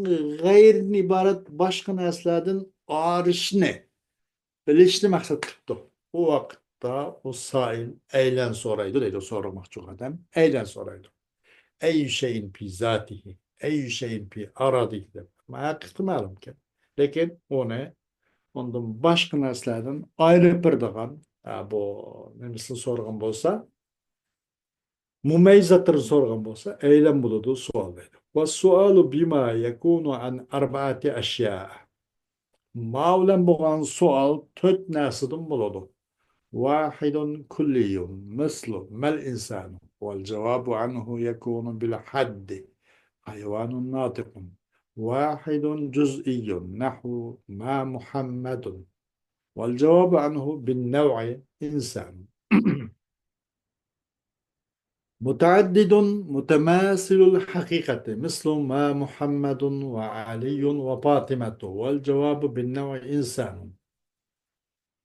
غەيرىدىن ئىبارەت باشقا نەرسىلەردىن ئايرىشنى، بىلىشنى مەقسەت قىپتۇ. ئۇ ۋاقىتتا ئۇ سائىل ئەيلەن سورايدۇ دەيدۇ، سورىماقچى بولغان ئادەم ئەيلەن سورايدۇ. أي شيء في ذاته، أي شيء في عرضه دەپ. ھەقىقىتى مەلۇمكەن. لېكىن ئۇنى ئۇندىن باشقا نەرسىلەردىن ئايرىپ بېرىدىغان، ئە، بۇ نېمىسىنى سورىغان بولسا، مۇمەييىز زاتلىرىنى سورىغان بولسا، ئەيلەن بولىدۇ سوئال دەيدۇ. والسؤال بما يكون عن أربعة أشياء. ما بىلەن بولغان سوئال تۆت نەرسىدىن بولىدۇ. واحد كلي مثل ما الإنسان والجواب عنه يكون بالحد حيوان ناطق. واحد جزئي نحو ما محمد والجواب عنه بالنوع إنسان. متعدد متماثل الحقيقة مثل ما محمد وعلي وفاطمة والجواب بالنوع إنسان.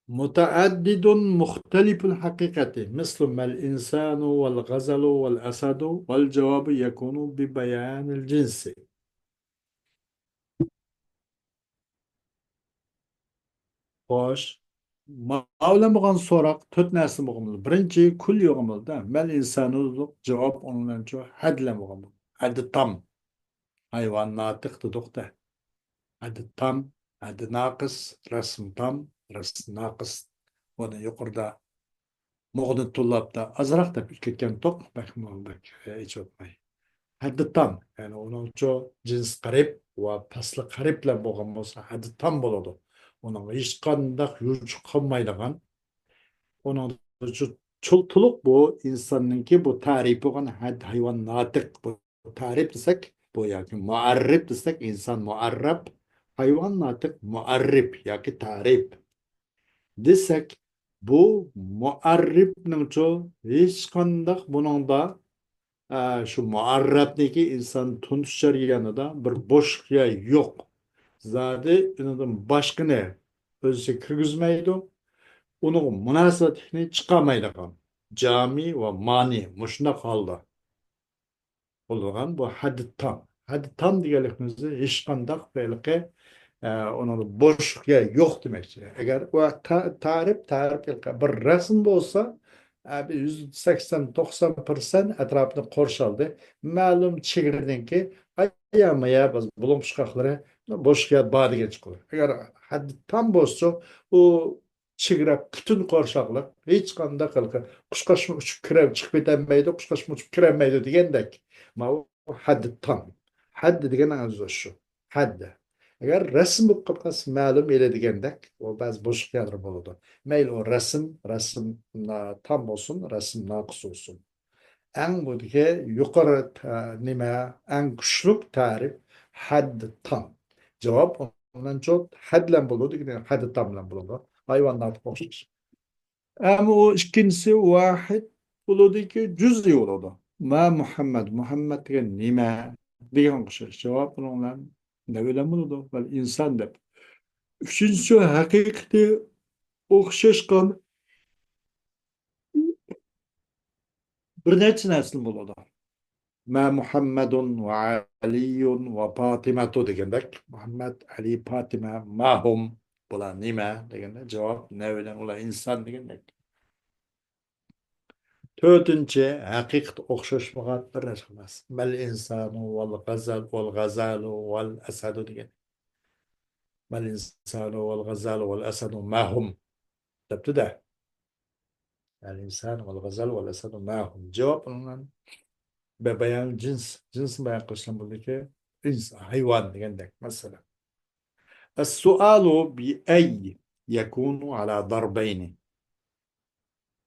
متعدد مختلف الحقيقة مثل ما الإنسان والغزال والأسد والجواب يكون ببيان الجنس. خوش. ما بىلەن بولغان سوراق تۆت نەرسە بولغان بولىدۇ. بىرىنچى، كۈللى بولغان بولىدۇ. مەل ئىنسانۇ دېدۇق، جاۋاب ئۇنىڭ بىلەن شۇ ھەد بىلەن بولغان بولىدۇ. ھەددى تام. ھايۋان ناتىق دېدۇق-دە. ھەددى تام، ھەددى ناقىس، رەسىم تام، رەسىم ناقىس. بۇنى يۇقىرىدا مۇغنى تۇللابتا ئازراق دەپ ئۆتۈپ كەتكەنتۇق، بەكمۇ بەك ئېچىۋەتمەي. ھەددى تام، يەنى ئۇنىڭچۇ جىنس قەرىب ۋە پەسلى قەرىب بىلەن بولغان بولسا، ھەددى تام بولىدۇ. ئۇنىڭغا ھېچقانداق يوچۇق قالمايدىغان، ئۇنىڭ چۇ-، چۇ-، تولۇق بۇ ئىنساننىڭكى بۇ تەرىپى بولغان ھەد-، ھايۋان ناتىق، بۇ تەرىپ دېسەك، بۇ ياكى مۇئەررىپ دېسەك، ئىنسان مۇئەررەپ، ھايۋان ناتىق مۇئەررىپ ياكى تەرىپ دېسەك، بۇ مۇئەررىپنىڭچۇ ھېچقانداق بۇنىڭدا، ئە، شۇ مۇئەررەپنىكى ئىنسان تونۇش جەريانىدا بىر بوشلۇق يەر يوق. زادى ئۇنىڭدىن باشقىنى ئۆزىگە كىرگۈزمەيدۇ. ئۇنىڭغا مۇناسىۋەتلىكنى چىقارمايدىغان. جامى ۋە مانى مۇشۇنداق ھالدا بولىدىغان بۇ ھەددى تام. ھەددى تام دېگەنلىكىمىز ھېچقانداق ھېلىقى، ئە، ئۇنىڭدا بوشلۇق يەر يوق دېمەكچى. ئەگەر ئۇ تا-، تەرىپ، تەرىپ ھېلىقى بىر رەسىم بولسا، ئە، بىر يۈزدە سەكسەن، توقسان پىرسەنت ئەتراپىنى قورشالدى. مەلۇم چېگرىدىنكى ئايا-مايا بىز بۇلۇڭ پۇچقاقلىرى بوشلۇق يەر بار دېگەن چىقىدۇ. ئەگەر ھەددى تام بولسىچۇ، ئۇ چېگرا پۈتۈن قورشاقلىق، ھېچقانداق ھېلىقى قۇشقاچمۇ ئۇچۇپ كىرە-، چىقىپ كېتەلمەيدۇ، قۇشقاچمۇ ئۇچۇپ كىرەلمەيدۇ دېگەندەك. ماۋۇ ھەددى تام. ھەددى دېگەن ئەڭ ئۆزى شۇ. ھەددى. ئەگەر رەسىم بولۇپ قالسا مەلۇم ئىلى دېگەندەك، ئۇ بەزى بوشلۇق يەرلىرى بولىدۇ. مەيلى ئۇ رەسىم، رەسىم نا-، تام بولسۇن، رەسىم ناقىس بولسۇن. ئەڭ بۇدىكى يۇقىرى تە-، نېمە، ئەڭ كۈچلۈك تەرىپ ھەددى تام. جاۋاب ئۇنىڭچۇ ھەد بىلەن بولىدۇ، ھەددى تام بىلەن بولىدۇ. ھايۋان ناتىق ئوخشاش. ئەمما ئۇ ئىككىنچىسى ۋاھىد بولىدۇكى جۈزئىي بولىدۇ. ما مۇھەممەد، مۇھەممەد دېگەن نېمە؟ دېگەن ئوخشاش. جاۋاب بۇنىڭ بىلەن نەۋ بىلەن بولىدۇ. ۋەل ئىنسان دەپ. ئۈچىنچىسى ھەقىقىتى ئوخشاشقان بىر نەچچە نەرسىدىن بولىدۇ. ما مۇھەممەدۇن ۋە ئەلىيۇن ۋە پاتىمەتۇ دېگەندەك، مۇھەممەد، ئەلى، پاتىمە، ما ھۇم، بۇلار نېمە دېگەندە، جاۋاب نەۋ بىلەن ئۇلار ئىنسان دېگەندەك. تۆتىنچى، ھەقىقىتى ئوخشاشمىغان بىر نەرسە ئەمەس. مەل ئىنسانۇ ۋەل غەزەل، ۋەل غەزالۇ ۋەل ئەسەدۇ دېگەن. مەل ئىنسانۇ ۋەل غەزالۇ ۋەل ئەسەدۇ ما ھۇم دەپتۇ-دە. ئەل ئىنسان ۋەل غەزال ۋەل ئەسەدۇ ما ھۇم. جاۋاب ئۇنىڭ بە-، بايان جىنس، جىنسنى بايان قىلىشنىڭ بۇنىڭكى ئىنس، ھايۋان دېگەندەك مەسىلە. السؤال بأي يكون على ضربين.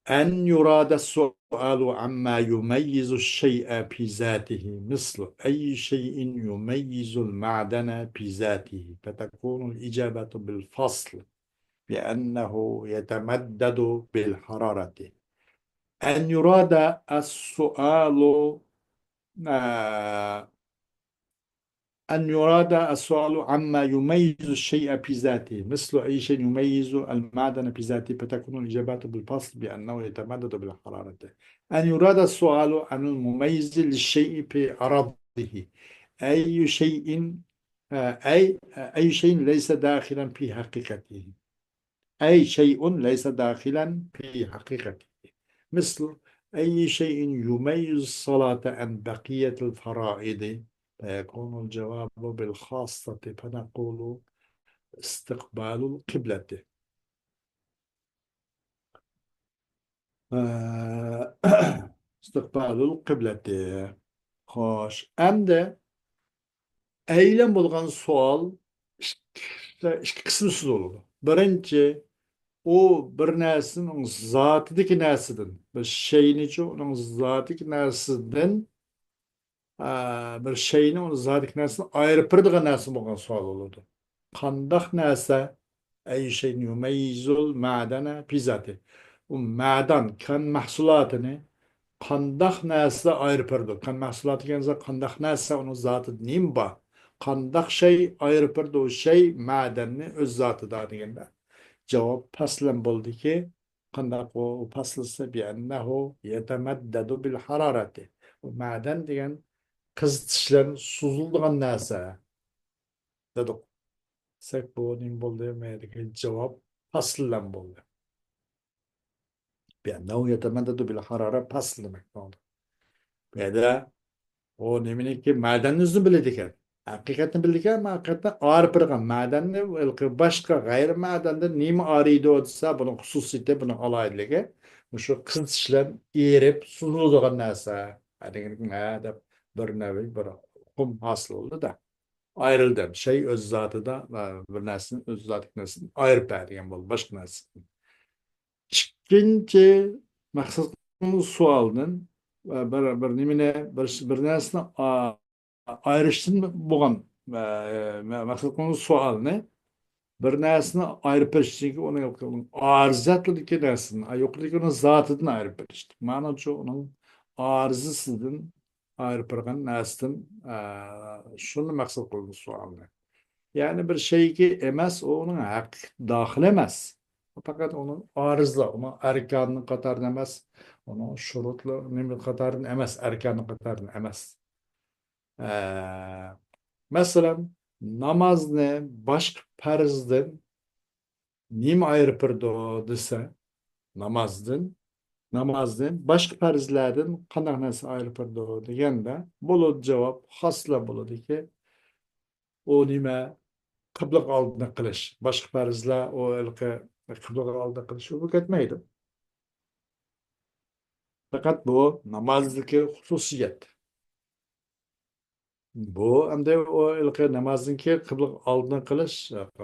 أن يراد السؤال عما يميز الشيء في ذاته، مثل أي شيء يميز المعدن في ذاته، فتكون الإجابة بالفصل بأنه يتمدد بالحرارة. أن يراد السؤال، آه، أن يراد السؤال عما يميز الشيء في ذاته، مثل أي شيء يميز المعدن في ذاته، فتكون الإجابة بالفصل بأنه يتمدد بالحرارة. أن يراد السؤال عن المميز للشيء في عرضه، أي شيء، آه، أي، أي شيء ليس داخلا في حقيقته. أي شيء ليس داخلا في حقيقته. مثل أي شيء يميز الصلاة عن بقية الفرائض، فيكون الجواب بالخاصة، فنقول استقبال القبلة. ئە، استقبال القبلة. خوش، ئەمدى ئەيلەن بولغان سوئال ئىككى، ئىككى قىسىمسىز بولىدۇ. بىرىنچى، ئۇ بىر نەرسىنىڭ زاتىدىكى نەرسىدىن، بىر شەينىچۇ ئۇنىڭ زاتىدىكى نەرسىدىن، ئە، بىر شەينى ئۇنىڭ زاتىدىكى نەرسىدىن ئايرىپ بېرىدىغان نەرسە بولغان سوئال بولىدۇ. قانداق نەرسە؟ أي شيء يميز المعدن في ذاته. ئۇ مەدەن، كان مەھسۇلاتىنى قانداق نەرسە ئايرىپ بېرىدۇ؟ كان مەھسۇلاتى دېگەن زات قانداق نەرسە، ئۇنىڭ زاتىدا نېمە بار؟ قانداق شەي ئايرىپ بېرىدۇ شەي مەدەننى ئۆز زاتىدا دېگەندە، جاۋاب پەسلەن بولدىكى، قانداق ئۇ پەسلىسە، بأنه يتمدد بالحرارة. ئۇ مەدەن دېگەن قىزىتىش بىلەن سوزۇلىدىغان نەرسە دېدۇق. دېسەك، بۇ نېمە بولدى؟ مەيەردىكى جاۋاب پەسلەن بولدى. بۇ يەردە يتمدد بالحرارة پەسل دېمەك بولدى. بۇ يەردە ئۇ نېمىنىڭكى مەدەننى ئۆزىنى بىلىدىكەن. ھەقىقەتنى بىلىدىكەن، ئەمما ھەقىقەتنى ئايرىپ بېرىدىغان مەدەننى ھېلىقى باشقا غەيرىي مەدەندىن نېمە ئايرىيدۇ دېسە، بۇنىڭ خۇسۇسىيىتى، بۇنىڭ ئالاھىدىلىكى مۇشۇ قىزىتىش بىلەن ئېرىپ سوزۇلىدىغان نەرسە. ھە دېگەن ھە دەپ بىر نەۋەي بىر ئۇقۇم ھاسىل بولدى-دە. ئايرىلدى. شەي ئۆز زاتىدا، ئە، بىر نەرسىنى ئۆز زاتىدىكى نەرسىدىن ئايرىپ بەر دېگەن بولدى، باشقا نەرسىدىن. ئىككىنچى مەقسەت قىلغان سوئالدىن، ئە، بىر، بىر نېمىنى، بىر، بىر نەرسىنى ئا-، ئايرىشتىن بولغان، ئە، مە-، مەقسەت قىلغان سوئالنى بىر نەرسىنى ئايرىپ بېرىش، چۈنكى ئۇنىڭ ئارىزەتلىكى نەرسىدىن، ئا، يۇقىرىدىكى ئۇنىڭ زاتىدىن ئايرىپ بېرىش. مانا شۇ ئۇنىڭ ئارىزىسىدىن ئايرىپ بېرىلگەن نەرسىدىن، ئە، شۇنى مەقسەت قىلىدۇ سوئالنى. يەنى بىر شەيكى ئەمەس، ئۇ ئۇنىڭ ھەقىقىي داخىلى ئەمەس. ئۇ پەقەت ئۇنىڭ ئارىزلا، ئۇنىڭ ئەركانى قاتارىدىن ئەمەس، ئۇنىڭ شۇرۇتلىرى نېمە قاتارىدىن ئەمەس، ئەركانى قاتارىدىن ئەمەس. ئە، مەسىلەن، نامازنى باشقا پەرزدىن نېمە ئايرىپ بېرىدۇ دېسە، نامازدىن، نامازنى باشقا پەرزلەردىن قانداق نەرسە ئايرىپ بېرىدۇ دېگەندە، بولىدۇ جاۋاب، خاسلا بولىدۇكى، ئۇ نېمە؟ قىبلىغا ئالدىنى قىلىش. باشقا پەرزلەر ئۇ ھېلىقى قىبلىغا ئالدىنى قىلىش ئۇ كەتمەيدۇ. پەقەت بۇ نامازدىكى خۇسۇسىيەت. بۇ ئەمدى ئۇ ھېلىقى نامازنىڭكى قىبلىغا ئالدىنى قىلىش،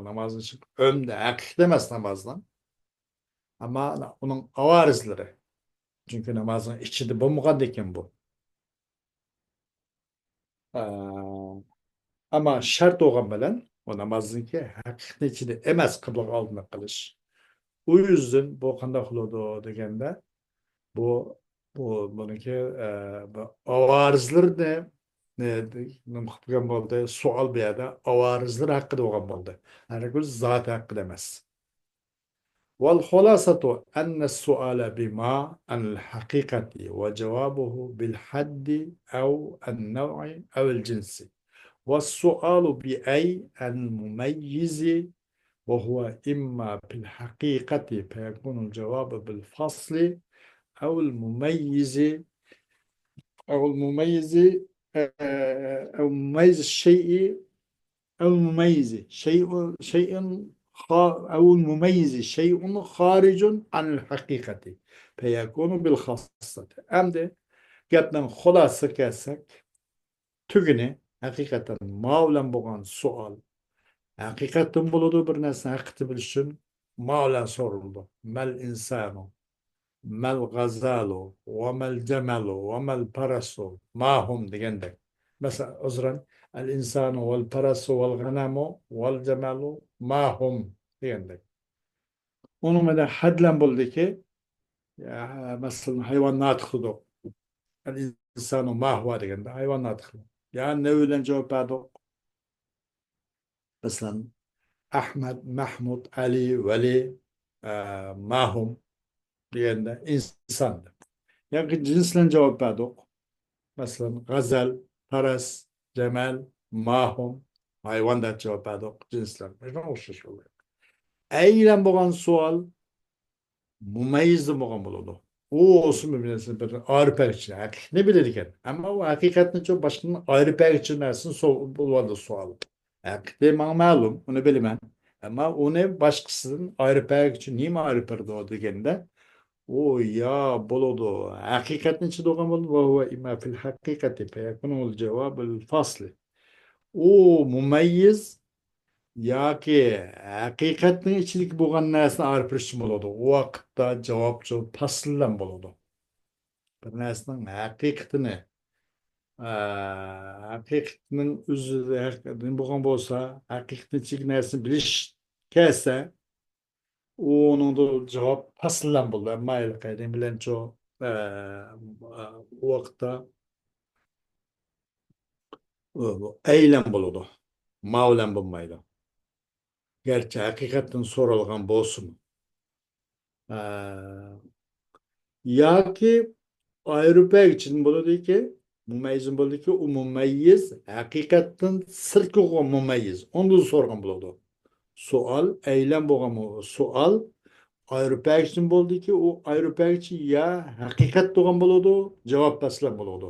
نامازنىڭ ئۆمدە ھەقىقىي ئەمەس نامازنىڭ. ئەمما ئۇنىڭ ئاۋارىزلىرى. چۈنكى نامازنىڭ ئىچىدە بولمىغاندىكىن بۇ. ئە، ئەمما شەرت بولغان بىلەن، ئۇ نامازنىڭكى ھەقىقىي ئىچىدە ئەمەس قىبلىغا ئالدىنى قىلىش. ئۇ يۈزدىن بۇ قانداق بولىدۇ دېگەندە، بۇ، بۇ، بۇنىڭكى، ئە، بۇ ئاۋارىزلىرىنى، نېمە قىلغان بولدى؟ سوئال بۇ يەردە ئاۋارىزلىرى ھەققىدە بولغان بولدى. ھەرگىز زات ھەققىدە ئەمەس. والخلاصة أن السؤال بما عن الحقيقة وجوابه بالحد أو النوع أو الجنس، والسؤال بأي عن المميز، وهو إما في الحقيقة فيكون الجواب بالفصل أو المميز، أو المميز، أو مميز الشيء أو المميز شيء، شيء خا-، أو المميز شيء خارج عن الحقيقة فيكون بالخاصة. ئەمدى گەپنىڭ خۇلاسىسىغا كەلسەك، تۈگىنى ھەقىقەتەن ما بىلەن بولغان سوئال. ھەقىقەتەن بولىدۇ بىر نەرسىنى ھەقىقىتى بىلىش ئۈچۈن ما بىلەن سورىلىدۇ. ما الإنسان؟ مەل غەزالۇ ۋە مەل جەمەلۇ ۋە مەل پەرەسۇ ما ھۇم دېگەندەك. مەسىلەن، ئۇزرەن، ئەل ئىنسانۇ ۋەل پەرەسۇ ۋەل غەنەمۇ ۋەل جەمەلۇ ما ھۇم دېگەندەك. ئۇنىڭ بىلەن ھەدلەن بولدىكى، يا، مەسىلەن، ھايۋان ناتىق دېدۇق. ئەل ئىنسانۇ ما ھۇۋا دېگەندە ھايۋان ناتىق. يا نەۋ بىلەن جاۋاب بەردۇق. مەسىلەن، ئەھمەد، مەھمۇد، ئەلى، ۋەلى، ئە، ما ھۇم دېگەندە ئىنسان دەپ. ياكى جىنس بىلەن جاۋاب بەردۇق. مەسىلەن، غەزەل، پەرەس، جەمەل، ما ھۇم، ھايۋان دەپ جاۋاب بەردۇق. جىنس بىلەن. شۇنىڭغا ئوخشاش بولىدۇ. ئەيلەن بولغان سوئال مۇمەييىزدىن بولغان بولىدۇ. ئۇ بولسا بىر نەرسىنى بىر ئايرىپ بەرگۈچى، ھەقىقەتنى بىلىدىكەن. ئەمما ئۇ ھەقىقەتنى چوڭ باشقىدىن ئايرىپ بەرگۈچى نەرسىنى سو-، بولۇۋالىدۇ سوئال. ھەقىقىتى ماڭا مەلۇم، ئۇنى بىلىمەن. ئەمما ئۇنى باشقىسىدىن ئايرىپ بەرگۈچى نېمە ئايرىپ بېرىدۇ دېگەندە، ئۇ يا بولىدۇ، ھەقىقەتنى ئىچىدە بولغان بولىدۇ، ۋە ھۇۋە ئىمما فىل ھەقىقەتى فەيەكۇنۇل جاۋابۇل فاسلى. ئۇ مۇمەييىز ياكى ھەقىقەتنىڭ ئىچىدىكى بولغان نەرسىنى ئايرىپ بېرىش ئۈچۈن بولىدۇ. ئۇ ۋاقىتتا جاۋاب چوڭ پاسىل بىلەن بولىدۇ. بىر نەرسىنىڭ ھەقىقىتىنى، ئە، ھەقىقەتنىڭ ئۆزى ھەق-، نېمە بولغان بولسا، ھەقىقەتنىڭ ئىچىدىكى نەرسىنى بىلىش كەلسە، ئۇنىڭدا جاۋاب پاسىل بىلەن بولىدۇ. ئەمما ھېلىقى نېمە بىلەنچۇ، ئە، ئۇ ۋاقىتتا ئەيلەن بولىدۇ. ما بىلەن بولمايدۇ. گەرچە ھەقىقەتتىن سورالغان بولسىمۇ. ئە، ياكى ئايرىپ بەرگۈچىدىن بولىدۇكى، مۇمەييىزدىن بولىدۇكى، ئۇ مۇمەييىز ھەقىقەتتىن سىرتقى بولغان مۇمەييىز. ئۇندىن سورىغان بولىدۇ. سوئال، ئەيلەن بولغان بۇ سوئال ئايرىپ بەرگۈچىدىن بولىدۇكى، ئۇ ئايرىپ بەرگۈچى يا ھەقىقەت بولغان بولىدۇ، جاۋاب پاسىل بىلەن بولىدۇ.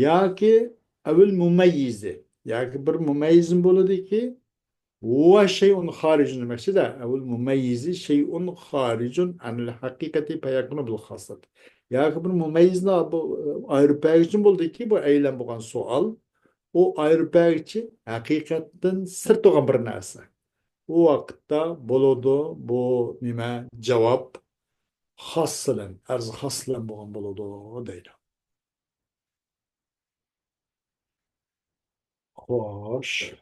ياكى ئەۋىل مۇمەييىزى، ياكى بىر مۇمەييىزدىن بولىدۇكى، ھۇۋە شەيئۇن خارىجۇن دېمەكچىدە، ئەۋىل مۇمەييىزى شەيئۇن خارىجۇن ئەنىل ھەقىقەتى فەيەكۇنۇ بىل خاسسەت. ياكى بىر مۇمەييىزنى بۇ، ئايرىپ بەرگۈچىدىن بولىدۇكى، بۇ ئەيلەن بولغان سوئال، ئۇ ئايرىپ بەرگۈچى ھەقىقەتتىن سىرت بولغان بىر نەرسە. ئۇ ۋاقىتتا بولىدۇ، بۇ نېمە، جاۋاب خاس بىلەن، ئەرز خاس بىلەن بولغان بولىدۇ دەيدۇ. خوش.